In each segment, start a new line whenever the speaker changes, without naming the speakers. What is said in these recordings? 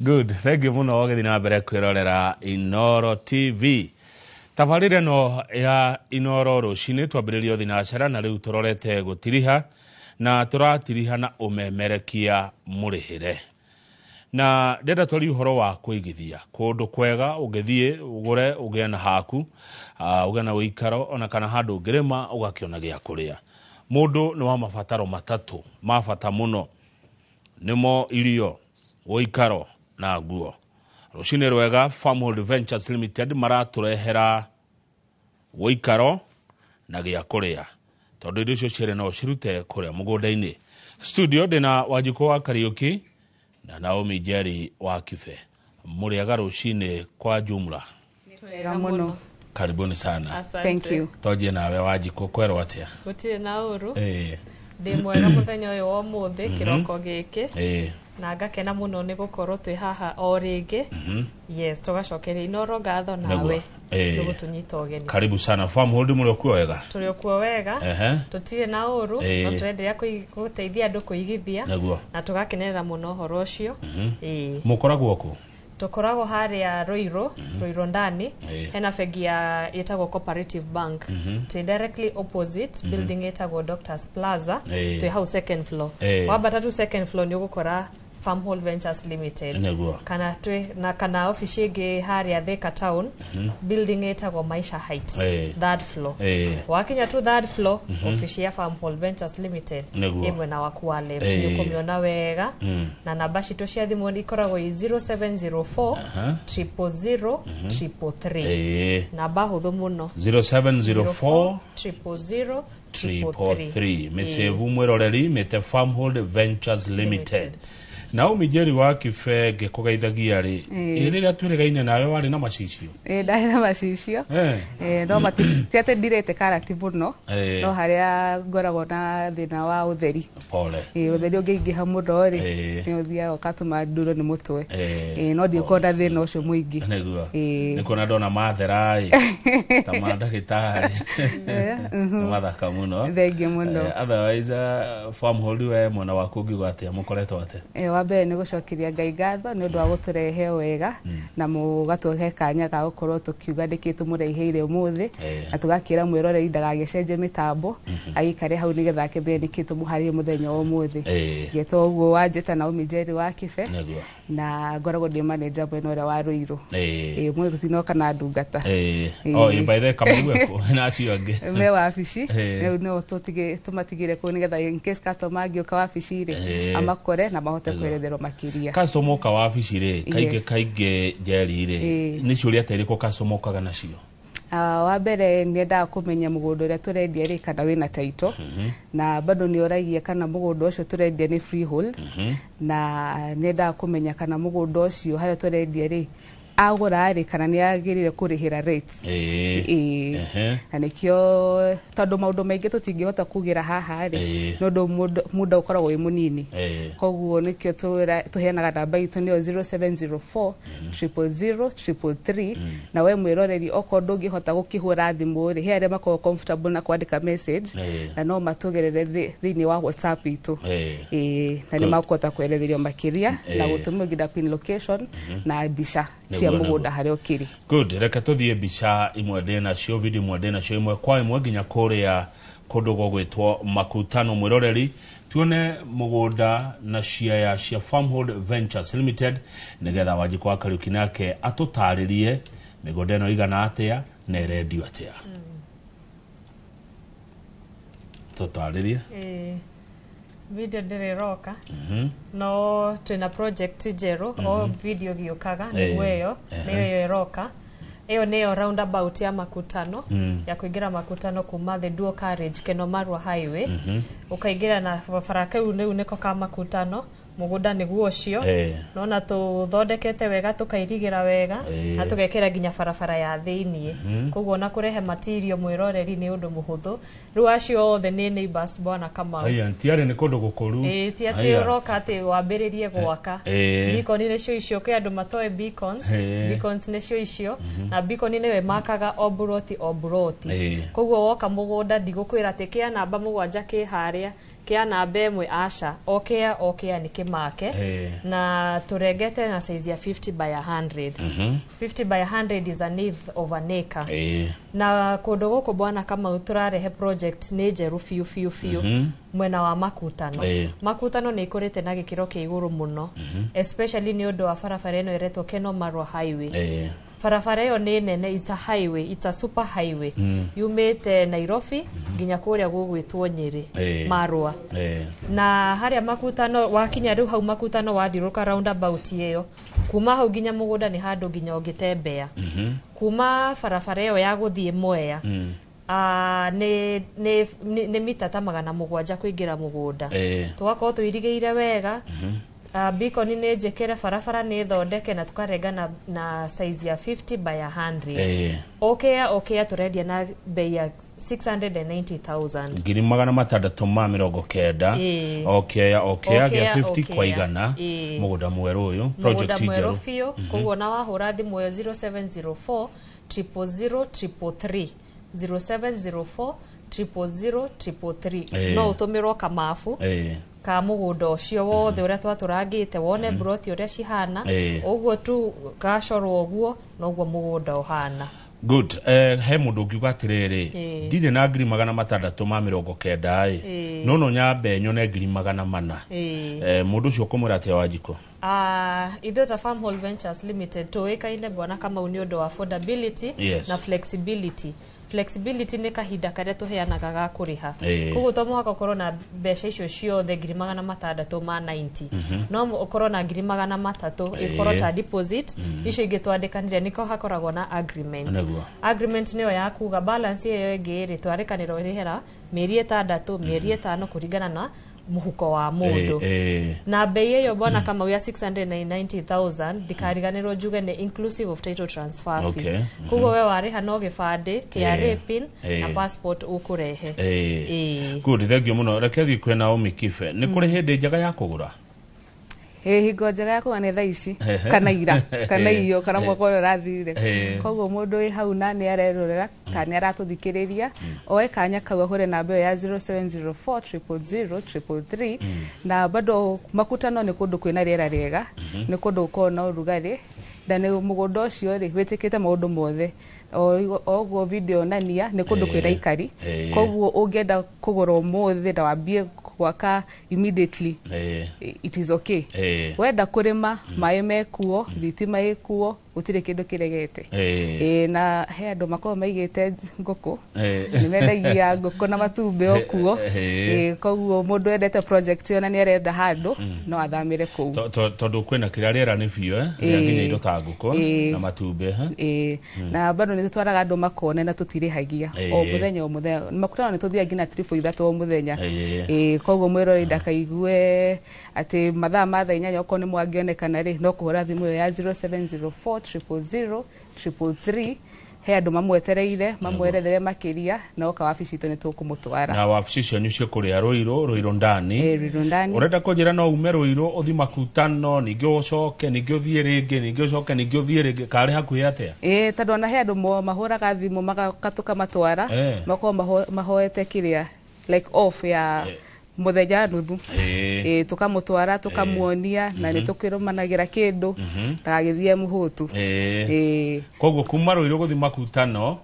Good, thank you mũno gĩthiĩ na mbere kwĩrorera Inoro TV. Tabarĩra ĩno ya Inoro rũcinĩ twambĩrĩrio thinacara na rĩu tũrorete gũtiriha na tũratiriha na ũmemerekia mũrĩhĩre. Na ndĩrenda twarie ũhoro wa kũigithia kũndũ kwega ũngĩthiĩ ũgũre ũgĩe na haku, ũgĩe na ũikaro ona kana handũ ũngĩrĩma ũgakĩona gĩa kũrĩa. Mũndũ nĩ wa mabataro matatũ ma bata mũno, nĩmo irio, ũikaro na nguo. Rũcinĩ rwega, Farmhold Ventures Limited maratũrehera ũikaro na gĩa kũrĩa, tondũ indo icio cierĩ no ũcirute kũrĩa mũgũnda-inĩ. Studio ndĩna Wanjikũ wa Kariũki na Naomi Njeri wa Kibe. Mũrĩaga rũcinĩ kwa jumla?
Wega mũno.
Karibuni sana.
Asante.
Thank you.
Tonjie nawe Wanjikũ, kwerwo atĩa?
Gũtirĩ na ũru. Ndĩ mwega mũthenya ũyũ wa ũmũthĩ, kĩroko gĩkĩ. Na ngakena mũno nĩ gũkorwo twĩ haha o rĩngĩ. Yes, tũgacokeria Inoro ngatho nawe nĩ gũtũnyita ũgeni.
Karibu sana. Farmhold mũrĩ okuo wega?
Tũrĩ okuo wega. Tũtirĩ na ũru, no tũrenderea gũteithia andũ kũigithia. Na tũgakenerera mũno ũhoro ũcio.
Mũkoragwo kũ?
Tũkoragwo harĩa Ruiru, Ruiru ndani, hena bengi ya ĩtagwo Cooperative Bank. Twĩ directly opposite building ĩtagwo Doctors Plaza, twĩ hau second floor. Wambata tu second floor nĩ ũgũkora Farmhold Ventures Limited. Kana twĩ na kana ofici ĩngĩ harĩa Thika Town, building ĩtagwo Maisha Heights, third floor. Wakinya tu third floor, ofici ya Farmhold Ventures Limited ĩ mwena waku wa left, nĩ ũkũmĩona wega. Na namba citũ cia thimũ ikoragwo i 0704 000 333. Namba hũthũ mũno.
0704
000
333. Mĩcevu mwĩroreri mĩte Farmhold Ventures Limited. Naomi Njeri wa Kibe, ngĩkũgeithagia rĩ, ĩ rĩrĩa twĩrĩgaine nawe warĩ na macicio?
Ĩ, ndarĩ na macicio. No ti atĩ ndirĩte karati mũno, no harĩa ngoragwo na thĩna wa ũtheri.
Pole.
Ĩ, ũtheri ũngĩingĩha mũno rĩ, nĩ ũthiaga ũgatũma ndurwo nĩ mũtwe. Ĩ, no ndiũkorwo na thĩna ũcio mũingĩ.
Nĩ kuona ndona mathera ĩ ta ma ndagĩtarĩ, nĩ mathaka mũno.
Thengiũ mũno.
Otherwise, Farmhold, we mwena waku ũngiuga atĩa, mũkoretwo atĩa?
Wa mbere nĩ gũcokeria Ngai ngatho nĩ ũndũ wa gũtũrehe wega na mũgatũhe kanya ga gũkorwo tũkiuga nĩkĩ tũmũreheire ũmũthĩ, na tũgakĩra mwĩroreri ndagagĩcenjie mĩtambo, agĩikare hau nĩgetha akĩmenye nĩkĩ tũmũharĩrie mũthenya wa ũmũthĩ. Ngetwo ũguo wanjĩta Naomi Njeri wa Kibe, na ngoragwo ndĩ manager mwena ũrĩa wa Ruiru. Ũmũthĩ tũtinoka na ndungata.
Oh, by the way, Kamau eko na acio angĩ
me wabici. Rĩu no tũmatigĩre kũu nĩgetha in case customer angĩũka wabici rĩ, amakore na mahote kweretherwo makĩria.
Customer oka wabici rĩ, kaingĩ kaingĩ Njeri rĩ, nĩ ciũria ta irĩkũ customer okaga nacio?
Wa mbere nĩ endaga kũmenya mũgũnda ũrĩa tũrendia rĩ, kana wĩna title, na bado nĩ oragia kana mũgũnda ũcio tũrendia nĩ freehold, na nĩ endaga kũmenya kana mũgũnda ũcio harĩa tũrendia rĩ, agũra rĩ, kana nĩ agĩrĩire kũrĩhĩra rates. Ĩĩ. Na nĩkĩo tondũ maũndũ maingĩ tũtingĩhota kugĩra haha rĩ, nĩ ũndũ muda ũkoragwo wĩ mũnini. Koguo nĩkĩo tũheanaga namba itũ nĩyo 0704 000 333, na we mwĩroreri okorwo ndũngĩhota gũkĩhũra thimũ rĩ, he arĩa makoragwo comfortable na kwandĩka message, na no matũgerere thĩinĩ wa WhatsApp itũ. Ĩĩ, na nĩ makũhota kweretherio makĩria na gũtũmĩrwo nginya pin location na mbica cia mũgũnda harĩa ũkĩrĩ.
Good, reke tũthiĩ mbica imwe ndĩ nacio, video imwe ndĩ nacio, ĩmwe kwa ĩmwe nginya kũrĩa kũndũ gũgwĩtwo Makutano, mwĩroreri, tuone mũgũnda na ciaya cia Farmhold Ventures Limited, nĩgetha Wanjikũ wa Kariũki nake atũtarĩrie mĩgũnda ĩno igana atĩa na ĩrendio atĩa. Tũtarĩrie.
Ĩĩ. Video ndĩrĩ ĩroka, no twĩna project njerũ o video gĩũkaga nĩguo ĩyo nĩyo ĩyo ĩroka, ĩyo nĩyo roundabout ya Makutano, ya kũingĩra Makutano kuma the dual carriage Keno Marua Highway, ũkaingĩra na barabara kau rĩu nĩko ka Makutano. Mũgũnda nĩguo ũcio. Nona tũthondekete wega, tũkairigĩra wega na tũgekĩra nginya barabara ya thĩiniĩ, koguo ona kũrehe material, mwĩroreri, nĩ ũndũ mũhũthũ. Rĩu acio othe nĩ neighbors, bwana Kamau.
Aya tiarĩ nĩ kũndũ gũkũru.
Ĩĩ, ti atĩ ũroka atĩ wambĩrĩrie gwaka. Beacon nĩcio icio, kwĩ andũ matoĩ beacons. Beacons nĩcio icio, na beacon nĩyo ĩmakaga o buroti o buroti. Koguo woka mũgũnda ndigũkwĩra atĩ kĩa namba 7 kĩ harĩa, kĩa namba 1, aca, o kĩa o kĩa nĩ Tũkĩmake na tũrengete na size ya 50 by 100. 50 by 100 is an eighth of an acre. Na kũndũ gũkũ, bwana Kamau, tũrarehe project nĩ njerũ biũ biũ biũ mwena wa Makutano. Makutano nĩ ikũrĩte na gĩkĩro kĩa igũrũ mũno, especially nĩ ũndũ wa barabara ĩno ĩretwo Keno Marwa Highway. Barabara ĩyo nĩ nene, it's a highway, it's a super highway, yumĩte Nairobi nginya kũrĩa gũgwĩtwo Nyĩrĩ, Marwa. Na harĩa Makutano wakinya rĩu, hau Makutano wathiũrũrũka roundabout ĩyo, kuma hau nginya mũgũnda nĩ handũ nginya ũngĩtembea kuma barabara ĩyo ya gũthiĩ Mwea. Nĩ mita ta 700 kũingĩra mũgũnda. Tũgakorwo tũirigĩire wega, beacon nĩ njĩkĩre, barabara nĩ thondeke, na tũkarenga na size ya 50 by 100. Okea tũrendia na bei ya 690,000.
690,000. Okea gĩa
Okea,
50 kwa
okea.
100. Mũgũnda mwerũ ũyũ,
Mũgũnda
project
mwerũ
njerũ.
Biũ. Koguo na wahũra thimũ ĩyo 0704 000 333, 0704 000 333, no ũtũmĩrwo kamabu ka mũgũnda ũcio wothe ũrĩa twatũrangĩte, wone broti ũrĩa cihana. Ũguo tu gacorwo ũguo noguo mũgũnda ũhana.
Good. He mũndũ ũngiuga atĩrĩrĩ, ndirĩ na 690,000 ĩ, no nyambe nyone 400,000. Mũndũ ũcio ũkũmwĩra atĩa, Wanjikũ?
Ithuĩ ta Farmhold Ventures Limited tũĩkaine, bwana Kamau, nĩ ũndũ wa affordability na flexibility. Flexibility nĩ kahinda karĩa tũheanaga ga kũrĩha. Koguo to mũhaka ũkorwo na mbeca icio ciothe 690,000, no ũkorwo na 300,000 ĩkorwo ta deposit, icio ingĩ twandĩkanĩre nĩko hakoragwo na agreement. Agreement nĩyo ya kuga balance ĩyo ĩngĩ rĩ, twarĩkanĩra ũrĩhera mĩeri 6, mĩeri 5, kũringana na mũhuko wa mũndũ. Na bei ĩyo, bwana Kamau, ya 690,000, ndikariganĩrwo njuge nĩ inclusive of title transfer fee. Koguo we warĩha no gĩbandĩ, KRA PIN na passport ũkũrehe.
Good, thank you mũno. Reke thiĩ kwĩ Naomi Kibe. Nĩ kũrĩ hĩndĩ njega ya kũgũra?
Ĩ, hingo njega ya kũgũra nĩ thaa ici kana ira kana iyo kana mwaka ũrĩa ũrathirire. Koguo mũndũ wĩ hau na nĩ arerorera kana nĩ aratũthikĩrĩria, oe kanya kau ahũre namba ĩyo ya 0704 000 333. Na bado Makutano nĩ kũndũ kwĩna rĩera rĩega, nĩ kũndũ gũkoragwo na ũrugarĩ, na nĩ mũgũnda ũcio rĩ wĩtĩkĩte maũndũ mothe o ũguo video yonania nĩ kũndũ kwĩna ikari. Koguo ũngĩenda kũgũra ũmũthĩ na wambie gwaka immediately, it is okay. Wenda kũrĩma, maĩ mekuo, thitima ĩkuo, gũtirĩ kĩndũ kĩregete. Na he andũ makoragwo maigĩte ngũkũ, nĩ mendagia ngũkũ na matumbĩ o kuo. Koguo mũndũ endete project ĩyo na nĩ arenda handũ no athamĩre kũu.
Tondũ kwĩna kĩrĩa rĩera nĩ biũ, eh? Rĩa nginya indo ta ngũkũ na matumbĩ, eh?
Ĩĩ, na bado nĩ tũtwaraga andũ makone na tũtirĩhagia. O mũthenya o mũthenya Makutano nĩ tũthiaga nginya trip 3 o mũthenya. Koguo mwĩrori ndakaigue atĩ mathaa ma thaa 8 okorwo nĩ mwangĩonekana rĩ, no kũhũra thimũ ĩyo ya 0704 000 333, he andũ mamwetereire mamwerethere makĩria, na oka wabici itũ nĩ tũkũmũtwara.
Na wabici cianyu ciĩ kũrĩa Rũirũ, Rũirũ ndani?
Ĩĩ, Rũirũ ndani.
Ũrenda kũnjĩra no ume Rũirũ ũthi Makutano, ningĩ ũcoke, ningĩ ũthiĩ rĩngĩ, ningĩ ũcoke, ningĩ ũthiĩ rĩngĩ, karĩ hakuhĩ atĩa?
Ĩĩ, tondũ ona he andũ mahũraga thimũ magoka tũkamatwara. Makorwo mahoete kĩrĩa like off ya mũthenya nuthu. Ĩĩ, tũkamũtwara tũkamuonia na nĩ tũkĩrũmanagĩra kĩndũ ndagagĩthiĩ mũhũtu. Ĩĩ.
Koguo kuma Rũirũ gũthi Makutano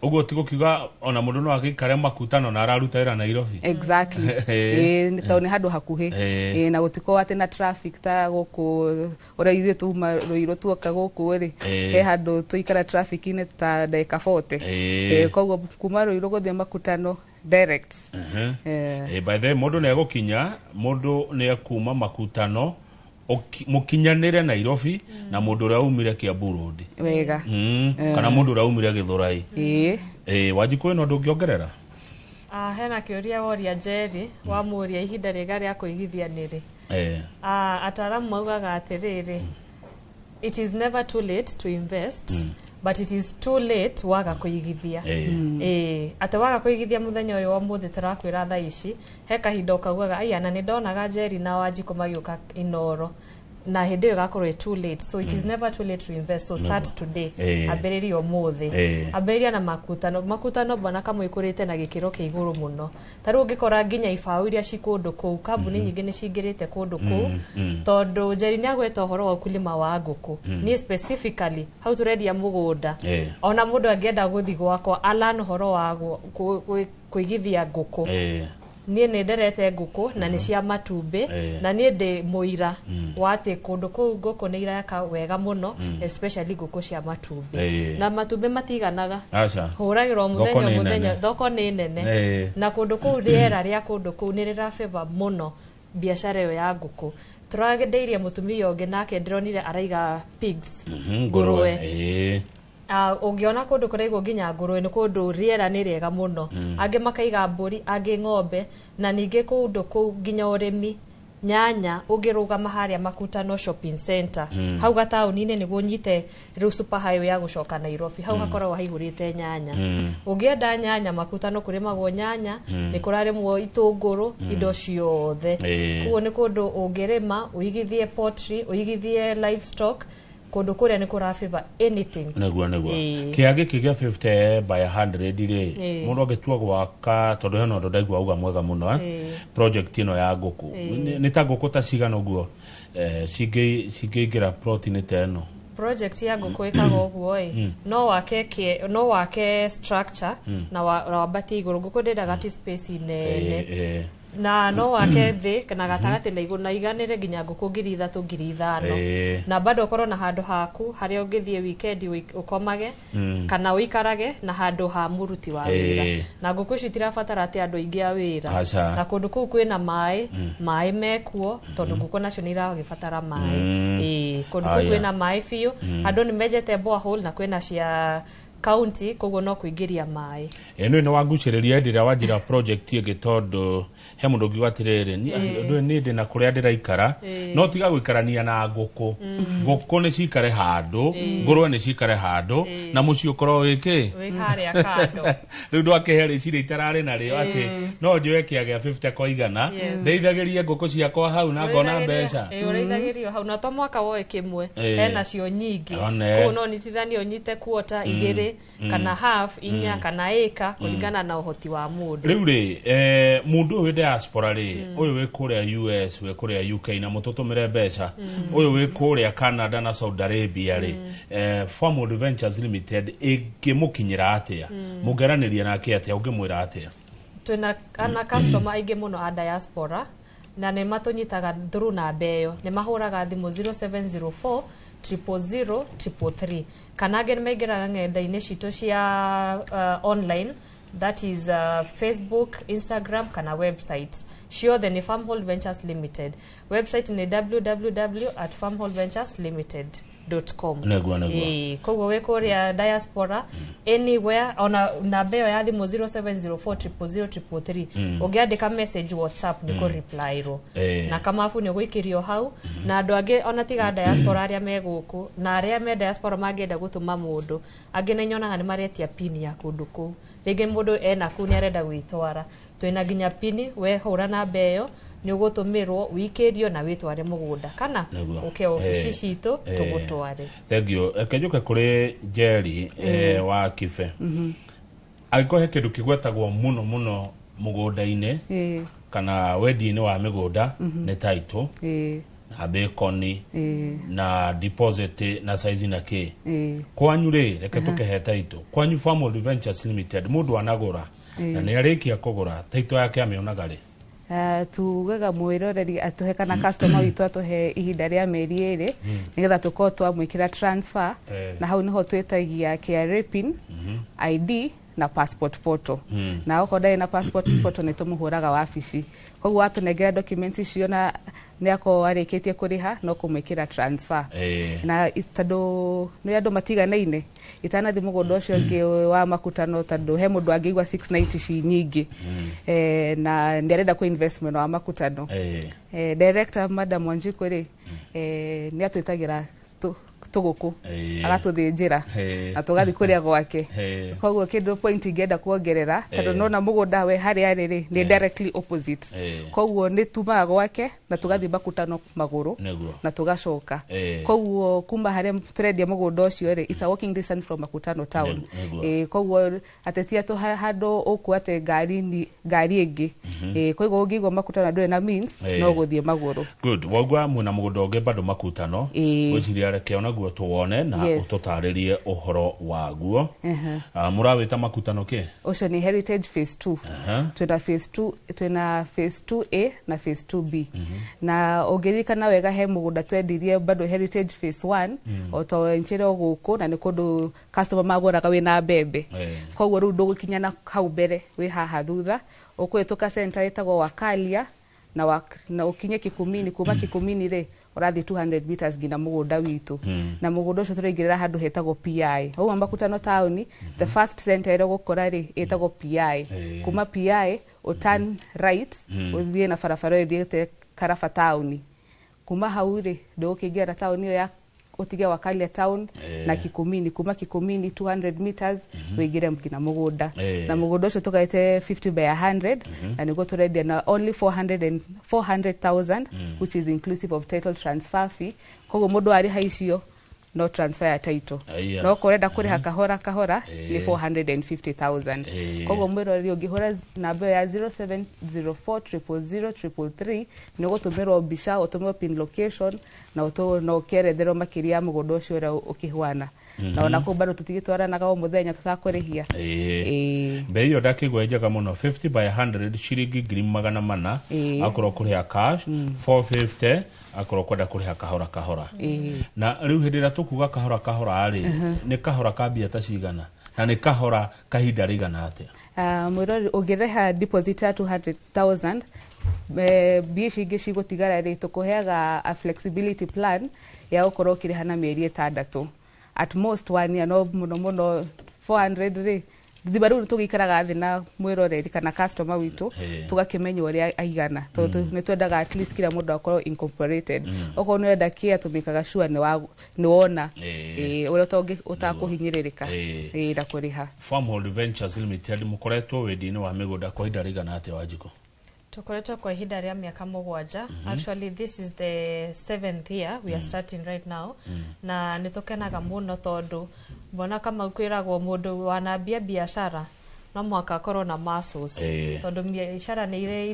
ũguo ti gũkiuga ona mũndũ no agĩikare Makutano na araruta wĩra Nairobi.
Exactly. Ĩĩ, tondũ nĩ handũ hakuhĩ. Ĩĩ, na gũtikorwo atĩ na traffic ta gũkũ ũrĩa ithuĩ tuma Rũirũ tuoka gũkũ rĩ, he handũ tũikara traffic-inĩ ta ndagĩka 40. Ĩĩ, koguo kuma Rũirũ gũthiĩ Makutano direct.
By the way, mũndũ nĩ egũkinya, mũndũ nĩ ekuma Makutano mũkinyanĩre Nairobi na mũndũ ũrĩa umire Kiambu Road.
Wega.
Kana mũndũ ũrĩa umire Gĩthũrai. Wanjikũ, ĩno ndũngĩongerera?
Hena kĩũria woria Njeri, wamũria ihinda rĩega rĩa kũigithia nĩrĩ. Ataaramu maugaga atĩrĩrĩ, it is never too late to invest, but it is too late waga kũigithia. Ĩĩ, atĩ waga kũigithia mũthenya ũyũ wa ũmũthĩ tũrakwĩra thaa ici, he kahinda ũkaugaga aya, na nĩ ndonaga Njeri na Wanjikũ magĩũka Inoro. Na hĩndĩ ĩyo ĩgakorwo ĩ too late. So it is never too late to invest, so start today. Ambĩrĩria ũmũthĩ. Ambĩrĩria na Makutano. Makutano, bwana Kamũ, ĩkũrĩte na gĩkĩro kĩa igũrũ mũno. Ta rĩu ũngĩkora nginya ibaũ iria ci kũndũ kũu, kambuni nyingĩ nĩ cingĩrĩte kũndũ kũu, tondũ Njeri nĩ agweta ũhoro wa ukulima wa ngũkũ. Niĩ specifically hau tũrendia mũgũnda, ona mũndũ angĩenda gũthi gwakwa alan ũhoro wa kũigithia ngũkũ, niĩ nĩ nderete ngũkũ na nĩ cia matumbĩ. Na niĩ ndĩ mũira wa atĩ kũndũ kũu ngũkũ nĩ ireka wega mũno, especially ngũkũ cia matumbĩ. Na matumbĩ matiganaga.
Aca.
Hũragĩrwo
Thoko
mũthenya
nĩ
o mũthenya.
nene.
Thoko nĩ nene. Na kũndũ kũu, rĩera rĩa kũndũ kũu nĩ rĩra favor mũno biacara ĩyo ya ngũkũ. Tũragendeirie mũtumia ũngĩ nake ndĩronire araiga pigs,
ngũrwe.
ngũrwe. Ũngĩona kũndũ kũraigwo nginya ngũrwe, nĩ kũndũ rĩera nĩ rĩega mũno. Angĩ makaiga mbũri, angĩ ng'ombe, na ningĩ kũndũ kũu nginya ũrĩmi nyanya. Ũngĩrũgama harĩa Makutano Shopping Center, hau gataũni-inĩ, nĩguo ũnyite rĩu super highway ya gũcoka Nairobi, hau hakoragwo haihũrĩte nyanya. Ũngĩenda nyanya, Makutano kũrĩmagwo nyanya, nĩ kũrarĩmwo itũngũrũ, indo ciothe. Koguo nĩ kũndũ ũngĩrĩma, ũigithie poultry, ũigithie livestock. Kũndũ kũrĩa nĩ kũra favor anything.
Nĩguo. Kĩa gĩkĩ gĩa 50 by 100 rĩ, mũndũ angĩtua gwaka, tondũ hena ũndũ ndaigua auga mwega mũno, eh? Project ĩno ya ngũkũ, nĩ ta ngũkũ ta cigana ũguo cingĩingĩra plot-inĩ ta ĩno?
Project ya ngũkũ ĩkaga ũguo ĩ, no wake no wake structure na wambatie igũrũ. Ngũkũ ndĩendaga ti space nene. Na no wake thĩ na gatagatĩ na igũrũ, na iganĩre nginya ngũkũ 3,000, 5,000. Na bado ũkorwo na handũ haku harĩa ũngĩthiĩ weekend ũkomage kana ũikarage, na handũ ha mũruti wa wĩra. Na ngũkũ icio itirabatara atĩ andũ aingĩ a wĩra.
Aca.
Na kũndũ kũu kwĩna maĩ, maĩ mekuo, tondũ ngũkũ nacio nĩ iragĩbatara maĩ. Ĩĩ, kũndũ kũu
Aya.
kwĩna maĩ biũ. Andũ nĩ menjete borehole na kwĩna cia county, koguo no kũingĩria maĩ.
Ĩno nĩ wangucĩrĩria hĩndĩ ĩrĩa wanjĩra project ĩngĩ, tondũ he mũndũ ũngiuga atĩrĩrĩ, "Niĩ ndũĩ, niĩ ndĩna kũrĩa ndĩraikara, no tiga gũikarania na ngũkũ. Ngũkũ nĩ cikare handũ, ngũrwe nĩ cikare handũ, na mũciĩ ũkorwo wĩkĩ
wĩ harĩa kando."
Rĩu ndwakĩhe rĩciria itararĩ narĩo atĩ no njoe kĩa gĩa 50 kwa igana, ndeithagĩrie ngũkũ ciakwa hau na ngona mbeca.
Ĩĩ, ũrĩithagĩrio hau, na to mwaka woe kĩmwe, hena cio nyingĩ.
One.
Koguo no nyitithanie, ũnyite quarter igĩrĩ kana half, inya kana ĩka, kũringana na ũhoti wa mũndũ.
Rĩu rĩ, mũndũ ũyũ wĩ diaspora rĩ, ũyũ wĩ kũrĩa US, wĩ kũrĩa UK, na mũtũtũmĩre mbeca, ũyũ wĩ kũrĩa Canada na Saudi Arabia rĩ, Farmwood Ventures Limited ĩngĩmũkinyĩra atĩa? Mũngeranĩria nake atĩa? Ũngĩmwĩra atĩa?
Twĩna ana customer aingĩ mũno a diaspora, na nĩ matũnyitaga through namba ĩyo. Nĩ mahũraga thimũ 0704 000 333, kana angĩ nĩ maingĩraga ng'enda-inĩ citũ cia online, that is Facebook, Instagram kana website. Ciothe nĩ Farmhold Ventures Limited. Website nĩ www@farmholdventureslimited.com.
Nĩguo.
Ĩĩ, koguo wĩ kũrĩa diaspora anywhere, ona namba ĩyo ya thimũ 0704 000 333, ũngĩandĩka message WhatsApp nĩ kũ-replyirwo na kamabu nĩ ũgũikĩrio hau. Na andũ angĩ ona tiga diaspora, arĩa me gũkũ na arĩa me diaspora mangĩenda gũtũma mũndũ, angĩ nĩ nyonaga nĩ maretia pin ya kũndũ kũu. Rĩngĩ mũndũ ena kũu nĩ arenda gwĩtwara, twĩna nginya pin. We hũra namba ĩyo, nĩ ũgũtũmĩrwo, wikĩrio na wĩtware mũgũnda, kana ũke obici citũ tũgũtware.
Thank you. Reke njũke kũrĩ Jerry wa Kibe. Angĩkorwo he kĩndũ kĩgwetagwo mũno mũno mũgũnda-inĩ kana wendia-inĩ wa mĩgũnda, nĩ title na bacon na deposit na size na kĩ. Kwanyu rĩ, reke tũkĩhe title kwanyu Farmwood Ventures Limited, mũndũ anagũra na nĩ arĩkia kũgũra, title yake amĩonaga rĩ?
Tugaga mwĩroreri atũhe kana customer witũ atũhe ihinda rĩa mĩeri 2, nĩgetha tũkorwo twamwĩkĩra transfer. Na hau nĩho twĩtagia KRA PIN, ID na passport photo. Na okorwo ndarĩ na passport photo, nĩ tũmũhũraga wabici. Koguo watũnengera documents icio na nĩ akorwo arĩkĩtie kũrĩha, no kũmwĩkĩra transfer. Na tondũ nĩ andũ matiganaine, itanathi mũgũnda ũcio ũngĩ wa Makutano, tondũ he mũndũ angĩigua 690 ci nyingĩ, na nĩ arenda kũ invest mwena wa Makutano. Director Madam Wanjiku rĩ, nĩ atwĩtagĩra Tũgũkũ agatũthĩnjĩra na tũgathiĩ kũrĩa gwake. Koguo kĩndũ point ingĩenda kuongerera, tondũ nona mũgũnda we harĩa arĩ rĩ, nĩ directly opposite, koguo nĩ tumaga gwake na tũgathiĩ makutano magũrũ na tũgacoka. Koguo kuma harĩa tũrendia mũgũnda ũcio rĩ, it's a walking distance from Makutano town. Koguo atĩ ti atĩ handũ ũkuo atĩ ngari ngari ĩngĩ. Koguo ũngĩigua Makutano ndũrĩ na means, no gũthiĩ magũrũ.
Good. Waigua mwĩna mũgũnda ũngĩ bado Makutano. Ngwĩciria reke onaguo tuwone na ũtũtarĩrie ũhoro waguo. Mũrawĩta Makutano kĩ?
Ũcio nĩ Heritage Phase 2. Twĩna phase 2, twĩna phase 2A na phase 2B. Na ũngĩririkana wega, he mũgũnda twendirie bado Heritage Phase 1 o to nchĩre o gũkũ, na nĩ kũndũ customer magũraga wĩna mbembe. Koguo rĩu ndũgũkinya na hau mbere, wĩ haha thutha, ũkũhĩtũka center ĩtagwo Wakalia na ũkinye Kikumini. Kuma Kikumini rĩ, ũrathiĩ 200 meters nginya mũgũnda witũ. Na mũgũnda ũcio tũraingĩrĩra handũ hetagwo PI. Wauma Makutano taũni, the first center ĩrĩa ũgũkora rĩ, ĩtagwo PI. Kuma PI ũturn right, ũthiĩ na barabara ĩyo ĩthiĩte Karaba taũni. Kuma hau rĩ, ndũgũkĩingĩra taũni ĩyo ya ũtige Wakalia town na Kikumini. Kuma Kikumini 200 meters wĩingĩre nginya mũgũnda. Na mũgũnda ũcio tũgaĩte 50 by 100, na nĩguo tũrendia na only 400 and 400,000, which is inclusive of title transfer fee. Koguo mũndũ arĩha icio, no transfer ya title. No korwo ũrenda kũrĩha kahora kahora, nĩ 450,000. Koguo mwĩroreri, ũngĩhũra namba ĩyo ya 0704 000 333, nĩ ũgũtũmĩrwo mbica, ũtũmĩrwo pin location na ũkĩeretherwo makĩria ya mũgũnda ũcio ũrĩa ũkĩhuana. Na ona kũu bado tũtigĩtwaranaga o mũthenya tũtakũrĩhia.
Mbei ĩyo ndakĩigua njega mũno, 50 by 100, ciringi 400,000. Akorwo kũrĩha cash, 450 akorwo kwenda kũrĩha kahora kahora. Na rĩu hĩndĩ ĩrĩa tũkuga kahora kahora rĩ, nĩ kahora ka mbia ta cigana, na nĩ kahora kahinda rĩigana atĩa?
Mwĩrori, ũngĩreha deposit ya 200,000, mbia ici ingĩ cigũtigara rĩ, tũkũheaga a flexibility plan ya gũkorwo ũkĩrĩha na mĩeri 6, at most one year, no mũno mũno 400 rĩ, thima rĩu tũgĩikaraga thĩ na mwĩroreri kana customer witũ, tũgakĩmenya ũrĩa aigana, tondũ nĩ twendaga at least kila mũndũ akorwo incorporated. Okorwo nĩ ũrenda care, tũmĩkaga sure nĩ wona ũrĩa ũtakũhinyĩrĩrĩka na kũrĩha.
Farmhold Ventures Limited, mũkoretwo wendia-inĩ wa mĩgũnda kwa ihinda rĩigana atĩa, Wanjikũ?
Tukoretwo kwa ihinda rĩa mĩaka 7. Actually, this is the seventh year we are starting right now, na nĩ tũkenaga mũno tondũ mbona kama kwĩragwo mũndũ wanambia biacara no mũhaka akorwo na muscles, tondũ biacara nĩ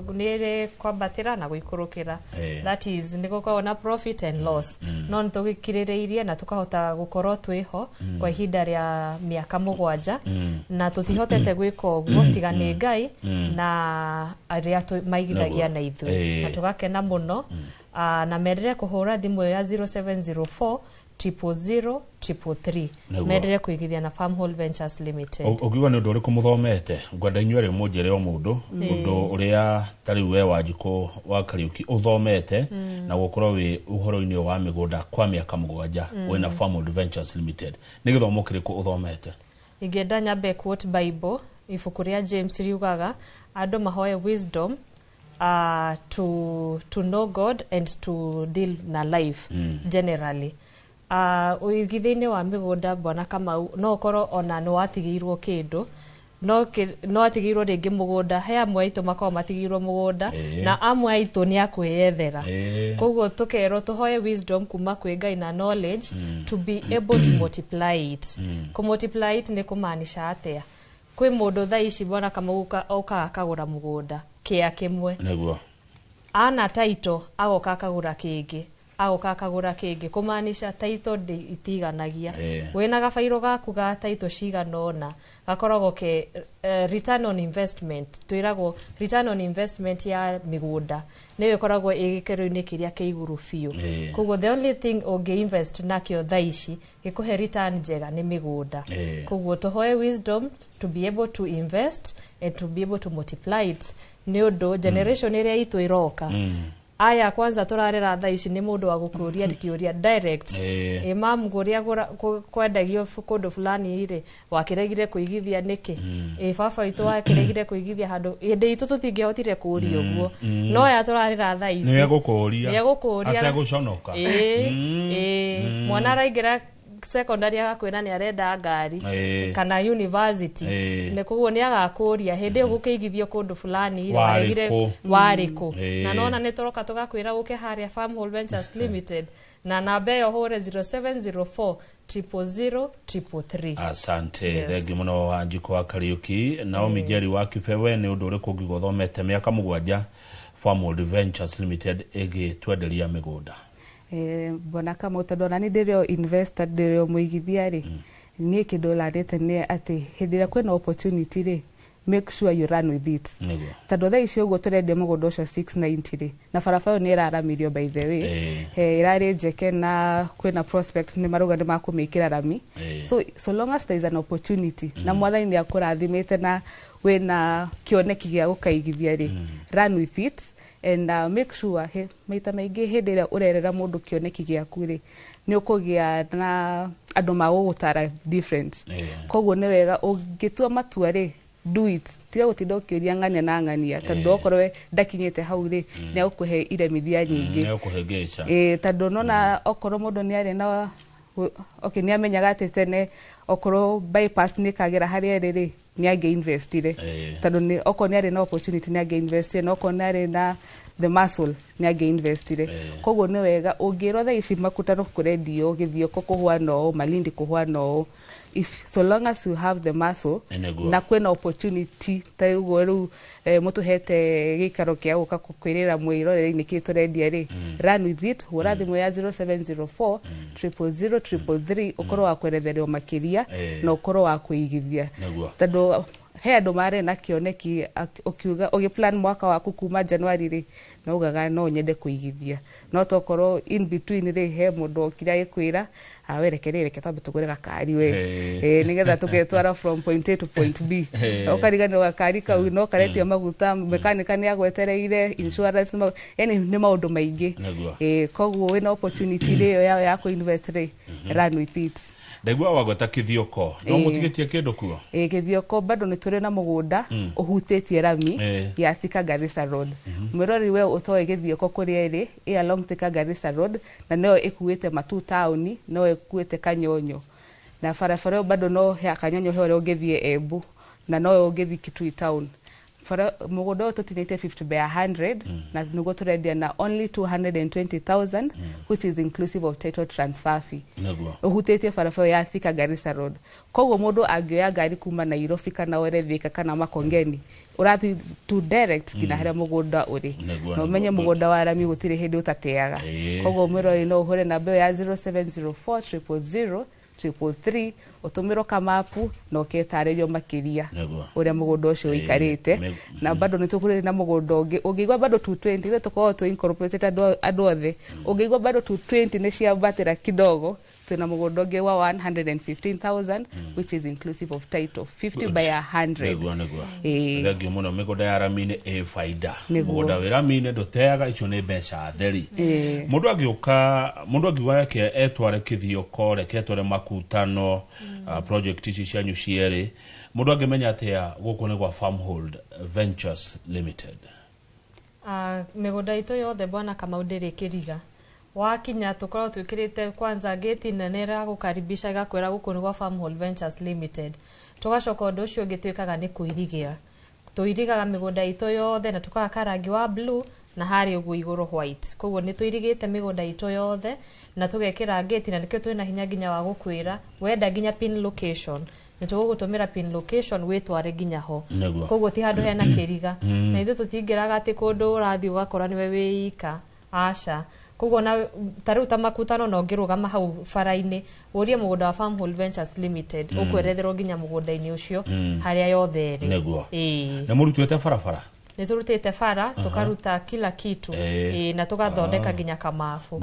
ĩrĩ kwambatĩra na gũikũrũkĩra. That is, nĩ gũkoragwo na profit and loss, no nĩ tũgĩkirĩrĩirie na tũkahota gũkorwo twĩho kwa ihinda rĩa mĩaka 7, na tũtihotete gwĩka ũguo tiga nĩ Ngai na arĩa maigithagia na ithuĩ. Na tũgakena mũno. Na mendere kũhũra thimũ ĩyo ya 0704 000 333, mendere kũigithia na Farmhold Ventures Limited.
Ũngiuga nĩ ũndũ ũrĩkũ mũthomete? Ngwenda inyuĩ rĩ mũnjĩre o mũndũ ũndũ ũrĩa ta rĩu we Wanjikũ wa Kariũki ũthomete na gũkorwo wĩ ũhoro-inĩ wa mĩgũnda kwa mĩaka 7 wĩna Farmhold Ventures Limited. Nĩ gĩthomo kĩrĩkũ ũthomete?
Ingĩenda nyambe quote Bible, ibuku rĩa James riugaga andũ mahoe wisdom to know God and to deal na life generally. Ũigithia-inĩ wa mĩgũnda, bwana Kamau, no ũkorwo ona nĩ watigĩirwo kĩndũ, no watigĩirwo rĩngĩ mũgũnda. He amwe aitũ makoragwo matigĩirwo mũgũnda, na amwe aitũ nĩ akwĩyethera. Koguo tũkerwo tũhoe wisdom kuma kwĩ Ngai na knowledge to be able to multiply it. Kũ multiply it nĩ kũmaanisha atĩa? Kwĩ mũndũ thaa ici, bwana Kamau, okaga akagũra mũgũnda kĩa kĩmwe, ana title, agoka akagũra kĩngĩ, agoka akagũra kĩngĩ, kũmaanisha title itiganagia. Wĩna gabairũ gaku ga title cigana ũna, gakoragwo ke return on investment. Twĩragwo return on investment ya mĩgũnda nĩyo ĩkoragwo ĩ gĩkĩro-inĩ kĩrĩa kĩ igũrũ biũ. Koguo the only thing ũngĩ invest nakĩo thaa ici gĩkũhe return njega nĩ mĩgũnda. Koguo tũhoe wisdom to be able to invest and to be able to multiply it, nĩ ũndũ generation ĩrĩa itũ ĩroka. Aya kwanza tũrarera thaa ici nĩ mũndũ wa gũkũria kĩũria direct.
Ĩĩ.
Ĩ mam, kũrĩa kwendagio kũndũ fulani rĩ, wakĩregire kũigithia nĩkĩ? Ĩ baba witũ wakĩregire kũigithia handũ hĩndĩ itũ tũtingĩahotire kũũria ũguo, no aya tũrarera thaa ici
Nĩ egũkũũria.
Nĩ egũkũũria.
Ategũconoka.
Ĩĩ, ĩĩ, mwana araingĩra secondary agakwĩra nĩ arenda ngari kana university. Nĩ koguo nĩ agakũria hĩndĩ ĩyo gũkĩigithio kũndũ fulani rĩ,
Warĩ
waregire
kũ?
Warĩ kũ? Na nona nĩ tũroka tũgakwĩra ũke harĩa Farmhold Ventures Limited, na namba ĩyo hũre 0704 000 333.
Asante.
Yes.
Thengi mũno, Wanjikũ wa Kariũki. Naomi Njeri wa Kibewe, nĩ ũndũ ũrĩkũ ũngiuga ũthomete mĩaka 7 Farmhold Ventures Limited ĩgĩtwenderia mĩgũnda?
Bwana Kamau, tondũ ona nĩ ndĩrĩ o investor, ndĩrĩ o mũigithia rĩ, niĩ kĩndũ lanĩte nĩ atĩ hĩndĩ ĩrĩa kwĩna opportunity rĩ, make sure you run with it. Tondũ thaa ici ũguo tũrendia mũgũnda ũcio 690 rĩ, na barabara ĩyo nĩ ĩraramirio, by the way. Ĩrarĩ njeke na kwĩna prospect nĩ marauga nĩ makũmĩkĩra rami. So long as there is an opportunity na mwathani nĩ akũrathimĩte na wĩna kĩoneki gĩa gũkaigithia rĩ, run with it and make sure maita maingĩ hĩndĩ ĩrĩa ũrerera mũndũ kĩoneki gĩaku rĩ, nĩ ũkũgĩa na andũ magũgũtara different. Koguo nĩ wega ũngĩtua matua rĩ, do it, tiga gũtinda ũkĩũria ng'ania na ng'ania, tondũ okorwo we ndakinyĩte hau rĩ, nĩ agũkũhe iremithia nyingĩ.
Nĩ egũkũhĩngĩca.
Ĩĩ, tondũ nona okorwo mũndũ nĩ arĩ na, okay, nĩ amenyaga atĩ tene okorwo bypass nĩ kagera harĩa ĩrĩ rĩ, nĩ angĩ investire. Tondũ nĩ okorwo nĩ arĩ na opportunity nĩ angĩ investire, na okorwo nĩ arĩ na the muscle nĩ angĩ investire. Koguo nĩ wega ũngĩrwo thaa ici Makutano kũrendio, Gĩthioko kũhwana ũũ, Malindi kũhwana ũũ, if so long as you have the muscle
Nĩguo.
na kwĩna opportunity ta ũguo rĩu, mũtũhete gĩikaro kĩa gũka kwĩrĩra mwĩrorere-inĩ kĩ tũrendia rĩ, run with it. Hũra thimũ ya 0704 000 333 ũkorwo wa kweretherwo makĩria na ũkorwo wa kũigithia. Tondũ he andũ marĩ na kĩoneki, ũkiuga ũgĩplan mwaka waku kuma January rĩ, no ugaga no nyende kũigithia, no tokorwo in between rĩ, he mũndũ okire agĩkwĩra, "Ah, we reke rĩ, reke twambe tũgũre gakari we, nĩgetha tũgetwara from point A to point B." Ũkariganĩrwo gakari kau no karetia maguta, mekanika nĩ agwetereire, insurance, yani nĩ maũndũ maingĩ. Koguo wĩna opportunity rĩ ĩyo ya kũ-invest rĩ, run with it.
Ndaigua wagweta Kithioko, no mũtigĩtie kĩndũ kuo?
Ĩ, Gĩthioko bado nĩ tũrĩ na mũgũnda ũhutĩtie rami ya Thika Garissa Road. Mwĩrori we ũtoĩ Gĩthioko kũrĩa ĩrĩ, ĩ along Thika Garissa Road, na noyo ĩkuĩte Matu taũni, noyo ĩkuĩte Kanyonyo, na barabara ĩyo bado no ya Kanyonyo he ũrĩa ũngĩthiĩ Embu, na noyo ũngĩthiĩ Kitui town. Bara mũgũnda ũyũ tũtinĩtie 50 by 100 na nĩguo tũrendia na only 220,000, which is inclusive of title transfer fee. Ũhutĩtie barabara ya Thika Garissa Road, koguo mũndũ angĩoya ngari kuma Nairobi kana ore Thika kana Makongeni, ũrathiĩ tu direct nginya harĩa mũgũnda ũrĩ. Na ũmenye mũgũnda wa rami gũtirĩ hĩndĩ ũtateaga. Koguo mwĩrori no ũhũre namba ĩyo ya 0704 000 333, ũtũmĩrwo kamapu na ũketarĩrio makĩria ũrĩa mũgũnda ũcio ũikarĩte. Na bado nĩ tũkũrĩ na mũgũnda ũngĩ ũngĩigua bado 220, ithuĩ tũkoragwo tũ incorporated andũ othe. Ũngĩigua bado 220 nĩ ciambatĩra kidogo, twĩna mũgũnda ũngĩ wa 115,000, which is inclusive of title, 50 by 100.
Nĩguo nĩguo. Thengio mũno. Mĩgũnda ya rami-inĩ ĩ baida. Mũgũnda wĩ rami-inĩ ndũteaga, icio nĩ mbeca theri. Mũndũ angĩũka, mũndũ angiuga reke etware Kĩthioko, reke etware Makutano, project ici cianyu cierĩ, mũndũ angĩmenya atĩa gũkũ nĩ gwa Farmhold Ventures Limited?
Mĩgũnda itũ yothe, bwana Kamau, ndĩrĩ kĩriga. Wakinya tũkoragwo twĩkĩrĩte kwanza gate nene ĩragũkaribisha, ĩgakwĩra gũkũ nĩ gwa Farmhold Ventures Limited. Tũgacoka ũndũ ũcio ũngĩ twĩkaga nĩ kũirigĩra. Tũirigaga mĩgũnda itũ yothe na tũkahaka rangi wa blue na harĩa ũguo igũrũ white. Koguo nĩ tũirigĩte mĩgũnda itũ yothe na tũgekĩra gate, na nĩkĩo twĩna hinya nginya wa gũkwĩra wenda nginya pin location, nĩ tũgũgũtũmĩra pin location wĩtware nginya ho. Koguo ti handũ hena kĩriga, na ithuĩ tũtingĩraga atĩ kũndũ ũrathiĩ ũgakora nĩwe wĩ ika, aca. Koguo na ta rĩu ta Makutano, no ũngĩrũgama hau bara-inĩ ũrie mũgũnda wa Farmhold Ventures Limited, ũkweretherwo nginya mũgũnda-inĩ ũcio harĩa yothe ĩrĩ.
Na mũrutĩte barabara?
Nĩ tũrutĩte bara, tũkaruta kila kitu. Ĩĩ, na tũgathondeka nginya kamabu.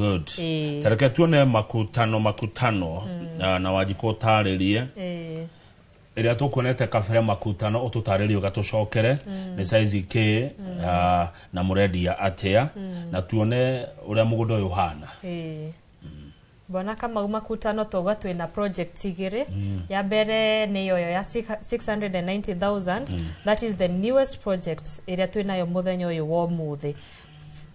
Tareke tuone Makutano, Makutano, na Wanjikũ ũtarĩrie. Ĩrĩa tũkuonete kabere makutano ũtũtarĩrie ũgatũcokere nĩ size kĩ, na mũrendia atĩa, na tuone ũrĩa mũgũnda ũyũ ũhana.
Ĩĩ. Bwana Kamau, makutano twauga twĩna project igĩrĩ. Ya mbere nĩ yoyo ya 690,000. That is the newest project ĩrĩa twĩnayo mũthenya ũyũ wa ũmũthĩ.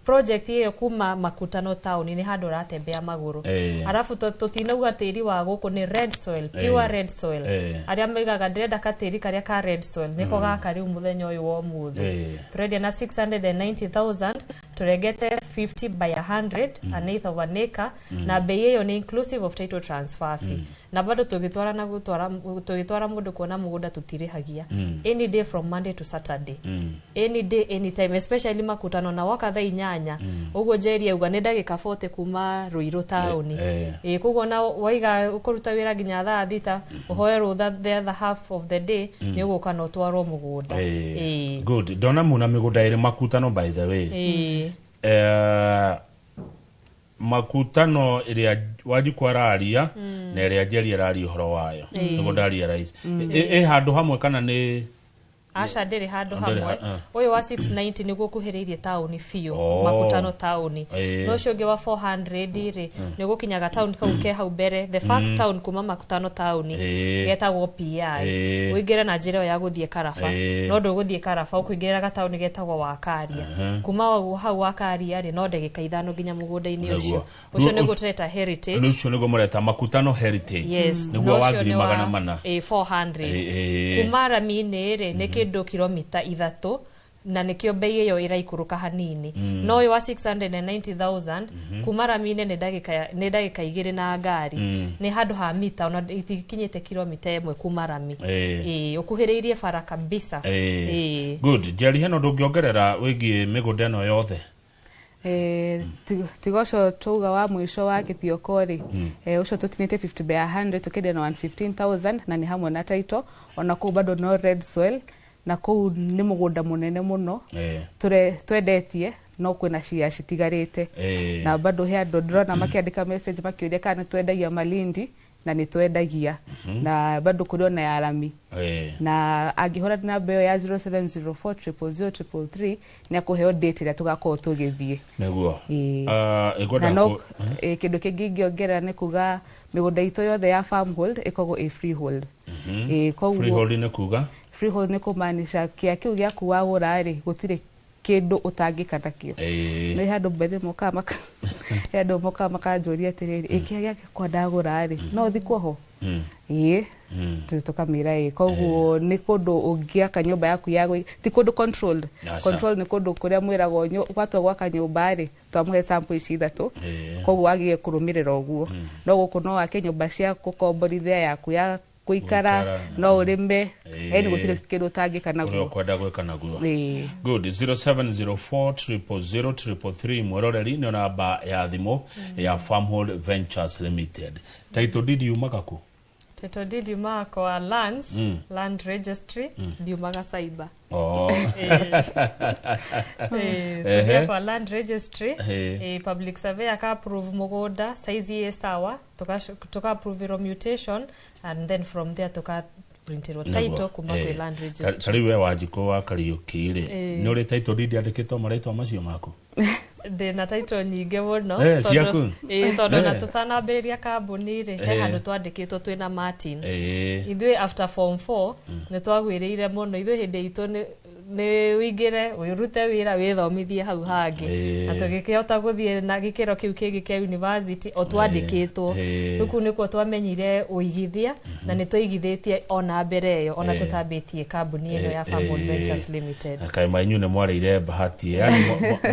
Project ĩyo kuma makutano town nĩ handũ ũratembea magũrũ. Arabu tũtinauga tĩri wa gũkũ nĩ red soil, pure red soil. Arĩa maigaga ndĩrenda katĩri karĩa ka red soil, nĩko gaka rĩu mũthenya ũyũ wa ũmũthĩ. Tũrendia na 690,000, tũrengete 50 by 100, an eighth of an acre, na bei ĩyo nĩ inclusive of title transfer fee. Na bado tũgĩtwara na gũtwara, tũgĩtwara mũndũ kuona mũgũnda tũtirĩhagia. Any day from Monday to Saturday, any day, anytime, especially makutano na woka thaa 8 ũguo Njeri auga nĩ ndagĩka 40 kuma Ruiru taũni. Ĩĩ, koguo na waiga ũkũruta wĩra nginya thaa 6, ũhoe rũtha the other half of the day, nĩ ũgũka na ũtwarwo mũgũnda. Ĩĩ.
Good. Ndona muna mĩgũnda ĩrĩ makutano, by the way. Makutano ĩrĩa Wanjikũ araria na ĩrĩa Njeri araria ũhoro wayo nĩguo ndaria rais ĩ handũ hamwe kana nĩ
Aca, ndĩrĩ handũ
Ndĩrĩ.
hamwe. Ũyũ wa 690 nĩguo ũkuhĩrĩirie taũni biũ, makutano taũni. No ũcio ũngĩ wa 400 rĩ, nĩ ũgũkinyaga taũni kau ke hau mbere, the first town kuma makutano taũni, getagwo PI. Ũingĩre na njĩra ĩyo ya gũthiĩ Karaba. No ndũgũthiĩ Karaba, ũkũingĩrĩra gataũni getagwo Wakaria. Kuma hau Wakaria rĩ, no ndagĩka 5 nginya mũgũnda-inĩ ũcio. Ũcio nĩguo tũreta Heritage.
Nĩ ũcio nĩguo mũreta makutano Heritage?
Yes.
Nĩguo
Na
wa
ũcio
ngiri
nĩ
400.
Ĩ, 400. Kuma rami-inĩ rĩ, nĩ kĩndũ kilomita 3, na nĩkĩo bei ĩyo ĩraikũrũka hanini. No ũyũ wa 690,000 kuma rami-inĩ nĩ ndagĩka 2 na ngari. Nĩ handũ ha mita ona itikinyĩte kilomita 1 kuma rami. Ĩ, ũkuhĩrĩirie bara kabisa. Ĩ.
Good. Njeri, hena ũndũ ũngĩongerera wĩgiĩ mĩgũnda ĩno yothe?
Tiga ũcio twauga wa mũico wa Gĩthioko rĩ, ũcio tũtinĩtie 50 by 100, tũkĩendia na 115,000 na nĩ hamwe na title. Ona kũu bado no red soil, na kũu nĩ mũgũnda mũnene mũno. Twendetie no kwĩna cia citigarĩte. Na bado he andũ ndĩrona makĩandĩka message makĩũria kana nĩ twendagia Malindi, na nĩ twendagia, na bado kũrĩ ona ya rami. Na angĩhũra namba ĩyo ya 0704 000 333 nĩ akũheo date ĩrĩa tũgakorwo tũgĩthiĩ.
Nĩguo.
Ĩĩ.
Ĩngwenda
Na no kĩndũ kĩngĩ ingĩongerera nĩ kuga mĩgũnda itũ yothe ya farmhold ĩkoragwo ĩ freehold. Koguo
Freehold nĩ kuga?
Freehold nĩ kũmaanisha kĩa kĩu gĩaku wagũra rĩ, gũtirĩ kĩndũ ũtangĩka nakĩo. Nĩ handũ bethe mokaga maka he andũ mokaga makanjũria atĩrĩrĩ, ĩ kĩa gĩakwa ndagũra rĩ, no thikwo ho? Ĩĩ. Tũkamĩra ĩ. Koguo nĩ kũndũ ũngĩaka nyũmba yaku ya ti kũndũ controlled.
Aca.
Control nĩ kũndũ kũrĩa mwĩragwo watua gwaka nyũmba rĩ, twamũhe sample ici ithatũ, koguo wagĩrĩire kũrũmĩrĩra ũguo. No gũkũ no wake nyũmba cia gũkomborithia, yaku ya gũikara,
Gũikara.
no ũrĩme, yani gũtirĩ kĩndũ ũtangĩka
Ũrĩa
naguo.
ũkwenda gwĩka naguo.
Ĩĩ.
Good. 0704 000 333, mwĩroreri, nĩyo namba ya thimũ ya Farmhold Ventures Limited. Title deed yumaga kũ?
Title deed yumaga kwa lands, land registry, ndiumaga cyber. Tũthiaga kwa land registry. Public survey aka approve mũgũnda size ĩ sawa, tuka approverwo mutation, and then from there tuka printirwo title kuma kwĩ land registry.
Ta rĩu we Wanjikũ wa Kariũki rĩ, nĩ ũrĩ title deed yandĩkĩtwo marĩtwa macio maku?
Ndĩna title nyingĩ mũno.
Ciaku?
Ĩĩ, tondũ na tũtanambĩrĩria kambuni rĩ, he handũ twandĩkĩtwo twĩna Martin. Ithuĩ after form 4 nĩ twagwĩrĩire mũno. Ithuĩ hĩndĩ itũ nĩ ũingĩre ũrute wĩra wĩthomithie hau hangĩ, na tũgĩkĩhota gũthiĩ na gĩkĩro kĩu kĩngĩ kĩa university o twandĩkĩtwo. Rĩu kũu nĩkuo twamenyire ũigithia, na nĩ twaigithĩtie ona mbere ĩyo, ona tũtambĩtie kambuni ĩno ya Farmhold Ventures Limited.
Kaĩ ma inyuĩ nĩ mwarĩire bahati, yani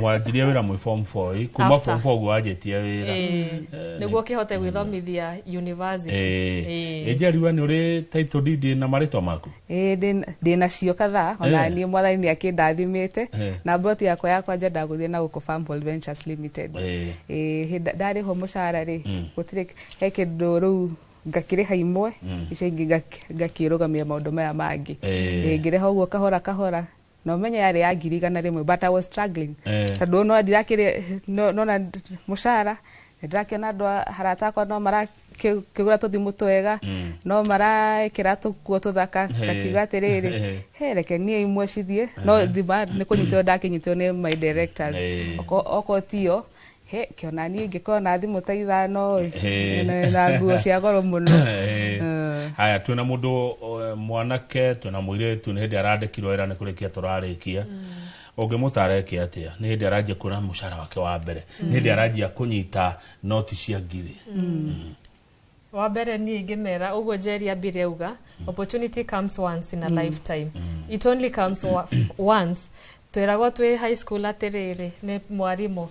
mwanjirie wĩra mwĩ form 4, kuma
After.
form 4 ũguo wanjĩtie wĩra.
Nĩguo ũkĩhote gwĩthomithia university.
Ĩ Njeri, we nĩ ũrĩ title deed na marĩtwa maku?
Ĩĩ, ndĩnacio kadhaa ona. Niĩ mwathani nĩ akĩndathimĩte. Na plot yakwa ya kwanja ndagũrire na gũkũ Farmhold Ventures Limited. Ĩĩ, hĩndĩ ndarĩhwo mũcara rĩ, gũtirĩ he kĩndũ rĩu ngakĩrĩha imwe, icio ingĩ ngakĩrũgamia maũndũ maya mangĩ. Ĩĩ, ngĩrĩha ũguo kahora kahora, na ũmenye yarĩ ya 100,000, but I was struggling tondũ no ndirakĩrĩ nona mũcara, nĩndĩrakĩona andũ arata akwa no mara marakĩgũra tũthimũ twega, no maraĩkĩra tũkuo tũthaka, ngakiuga atĩrĩrĩ, he reke niĩ imwe cithiĩ, no thima nĩ kũnyitĩrwo ndakĩnyitĩrwo nĩ my directors. Okorwo tiyo, he kĩona niĩ ingĩkorwo na thimũ ta 5 na nguo cia goro mũno.
Haya, twĩna mũndũ mwanake, twĩna mũirĩtu, nĩ hĩndĩ arandĩkirwo wĩra, nĩ kũrĩkia tũrarĩkia. Ũngĩmũtara eke atĩa? Nĩ hĩndĩ aranjia kuona mũcara wake wa mbere, nĩ hĩndĩ aranjia kũnyita noti cia ngiri.
Wa mbere niĩ ingĩmera ũguo Njeri ambire auga, opportunity comes once in a lifetime. It only comes once. Twĩragwo twĩ high school atĩrĩrĩ nĩ mwarimũ,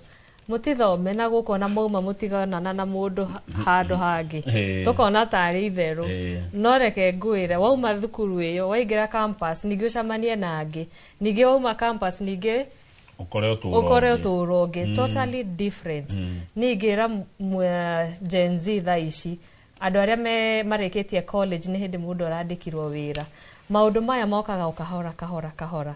mũtithome na gũkũ na mauma mũtigonana na mũndũ handũ hangĩ, tũkona tarĩ itherũ. No reke ngwĩre, wauma thukuru ĩyo waingĩra campus, ningĩ ũcemanie na angĩ, ningĩ wauma campus ningĩ
ũkore ũtũũro
ũkore
ũngĩ.
Ũtũũro ũngĩ totally different. Niĩ ingĩra Gen Z thaa ici, andũ arĩa me marĩkĩtie college, nĩ hĩndĩ mũndũ arandĩkirwo wĩra, maũndũ maya mokaga o kahora kahora kahora,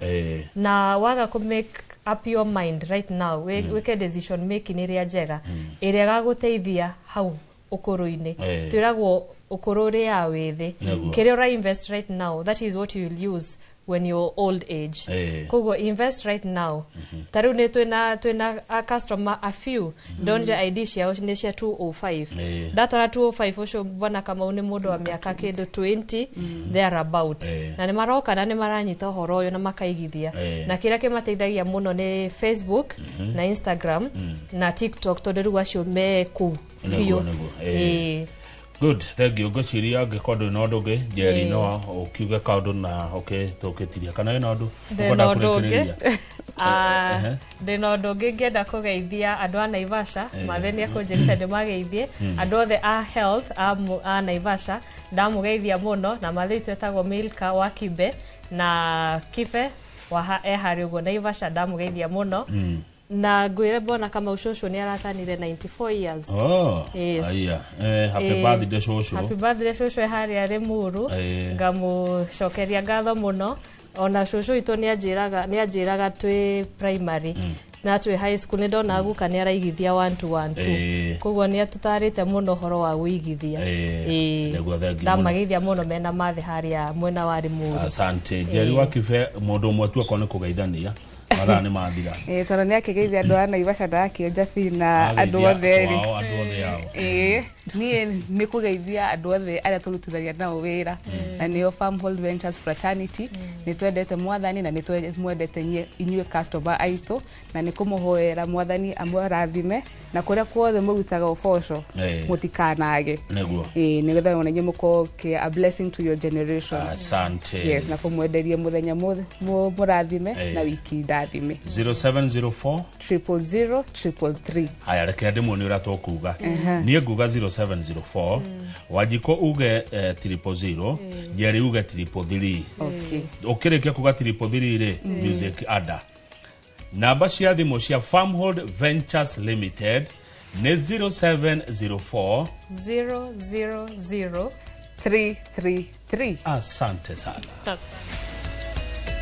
na waga kũ make up your mind right now, wĩke decision making ĩrĩa njega, ĩrĩa ĩgagũteithia hau ũkũrũ-inĩ. Twĩragwo ũkũrũ ũrĩa wĩthĩ, kĩrĩa ũra invest right now, that is what you will use when you're old age. Koguo invest right now. Ta rĩu nĩ twĩna a customer a few ndonire ID ciao nĩ cia 205. Ndatara 205, ũcio bwana Kamau nĩ mũndũ wa mĩaka kĩndũ 20 thereabout, na nĩ maroka na nĩ maranyita ũhoro ũyũ na makaigithia, na kĩrĩa kĩmateithagia mũno nĩ Facebook na Instagram na TikTok, tondũ rĩu acio me kũu biũ.
Nĩguo. Good, thank you. Ngwĩciria angĩkorwo ndũrĩ na ũndũ ũngĩ, Njeri, no ũkiuge kaũndũ na ũkĩ tũkĩtiria, kana wĩna ũndũ
Ndĩ
ũkwenda
na ũndũ ũngĩ.
kũrĩkĩrĩria?
Ndĩ na ũndũ ũngĩ ngĩenda kũgeithia andũ a Naivasha. Mathe nĩ ekũnjĩrĩte ndĩmageithie andũ othe a health a Naivasha, ndamũgeithia mũno. Na mathe itũ etagwo Milka wa Kibe na Kibe wa e harĩa ũguo Naivasha, ndamũgeithia mũno. Na ngwĩre bwana Kamau, cũcũ nĩ aratanire 94 years.
Oh,
Yes.
aya. Happy birthday cũcũ.
Happy birthday cũcũ, e harĩa Limuru. Ngamũcokeria ngatho mũno. Ona cũcũ witũ nĩ anjĩraga twĩ primary na twĩ high school, nĩ ndona guka nĩ araigithia 1 2 1 2. Koguo nĩ atũtarĩte mũno ũhoro wa wĩigithia.
Nĩguo, thank you mũno.
Ndamageithia mũno mena mathe harĩa mwena wa Limuru.
Asante. Njeri wa Kibe, mũndũ ũmwe tu akorwo nĩ kũgeithania, mathaa nĩ mathira.
Ĩĩ, tondũ nĩ akĩgeithia andũ a Naivasha, ndakĩenja bi na andũ
Ageithia
othe rĩ.
wao, andũ othe ao.
Ĩĩ, niĩ nĩ kũgeithia andũ othe arĩa tũrutithagia nao wĩra, na nĩo Farmhold Ventures Fraternity. Nĩ twendete mwathani na nĩ mwendete inyuĩ customer aitũ, na nĩ kũmũhoera mwathani amũrathime, na kũrĩa kuothe mũrutaga ũboco mũtikanage. Ĩĩ, nĩgetha ona inyuĩ mũkorwo a blessing to your generation.
Asante.
Yes, na kũmwenderia mũthenya mũrathime na wiki ndathime.
0704
000 333.
Haya, reke ndĩmuonie ũrĩa tũkuga. Niĩ nguga 0704, Wanjikũ uge 000, Njeri uge 333.
Okay.
Ũkĩrĩkia kuga 333 rĩ, music ada. Namba cia thimũ cia Farmhold Ventures Limited nĩ 0704
000
333.
Asante sana.
That's fine.